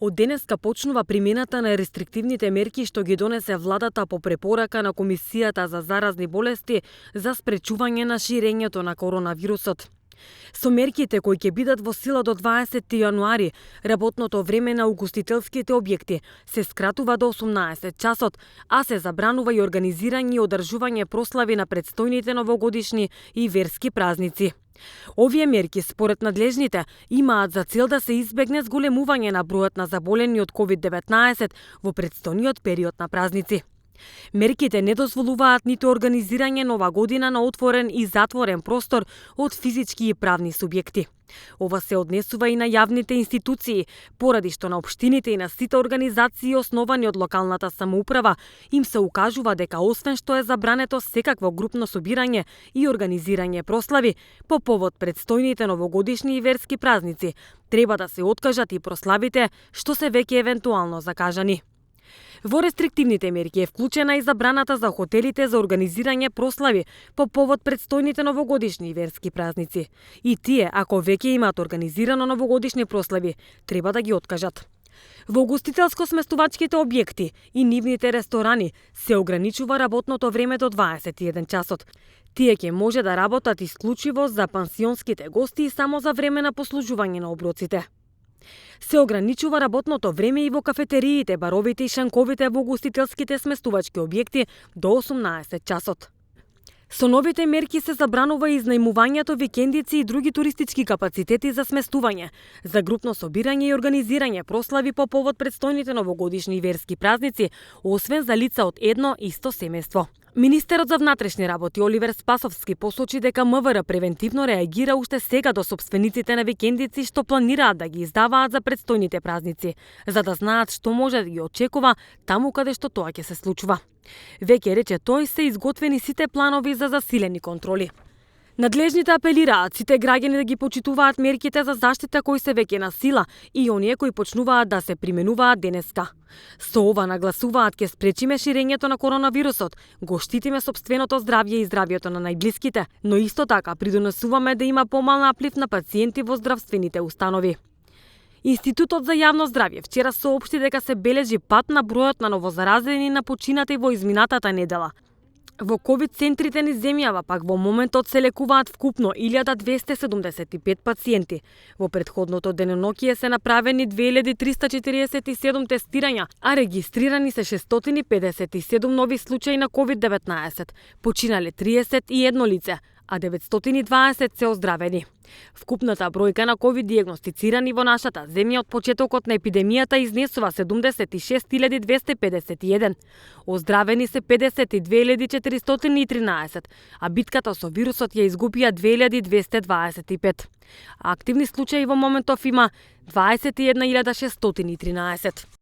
Од денеска почнува примената на рестриктивните мерки што ги донесе владата по препорака на Комисијата за заразни болести за спречување на ширењето на коронавирусот. Со мерките кои ќе бидат во сила до 20 јануари, работното време на угостителските објекти се скратува до 18 часот, а се забранува и организирање и одржување прослави на претстојните новогодишни и верски празници. Овие мерки, според надлежните, имаат за цел да се избегне зголемување на бројот на заболени од COVID-19 во претстојниот период на празници. Мерките не дозволуваат ниту организирање нова година на отворен и затворен простор од физички и правни субјекти. Ова се однесува и на јавните институции, поради што на општините и на сите организации основани од локалната самоуправа им се укажува дека освен што е забрането секакво групно собирање и организирање прослави по повод претстојните новогодишни и верски празници, треба да се откажат и прославите што се веќе евентуално закажани. Во рестриктивните мерки е вклучена и забраната за хотелите за организирање прослави по повод претстојните новогодишни и верски празници. И тие, ако веќе имаат организирано новогодишни прослави, треба да ги откажат. Во угостителско-сместувачките објекти и нивните ресторани се ограничува работното време до 21 часот. Тие ќе може да работат исклучиво за пансионските гости и само за време на послужување на оброците. Се ограничува работното време и во кафетериите, баровите и шанковите во угостителските сместувачки објекти до 18 часот. Со новите мерки се забранува изнајмувањето викендици и други туристички капацитети за сместување, за групно собирање и организирање прослави по повод претстојните новогодишни и верски празници, освен за лица од едно исто семејство. Министерот за внатрешни работи Оливер Спасовски посочи дека МВР превентивно реагира уште сега до сопствениците на викендици што планираат да ги издаваат за претстојните празници, за да знаат што може да ги очекува таму каде што тоа ќе се случува. Веќе рече тој се изготвени сите планови за засилени контроли. Надлежните апелираат сите граѓани да ги почитуваат мерките за заштита кои се веќе на сила и оние кои почнуваат да се применуваат денеска. Со ова нагласуваат ќе спречиме ширењето на коронавирусот, го штитиме сопственото здравје и здравјето на најблиските, но исто така придонесуваме да има помал наплив на пациенти во здравствените установи. Институтот за јавно здравје вчера соопшти дека се бележи пат на бројот на новозаразени на починати во изминатата недела. Во ковид центрите низ земјава пак во моментот се лекуваат вкупно 1275 пациенти. Во претходното деноноќие се направени 2347 тестирања, а регистрирани се 657 нови случаи на COVID-19. Починале 31 лице, а 920 се оздравени. Вкупната бројка на ковид диагностицирани во нашата земја од почетокот на епидемијата изнесува 76.251. Оздравени се 52.413, а битката со вирусот ја изгубија 2.225. Активни случаи во моментов има 21.613.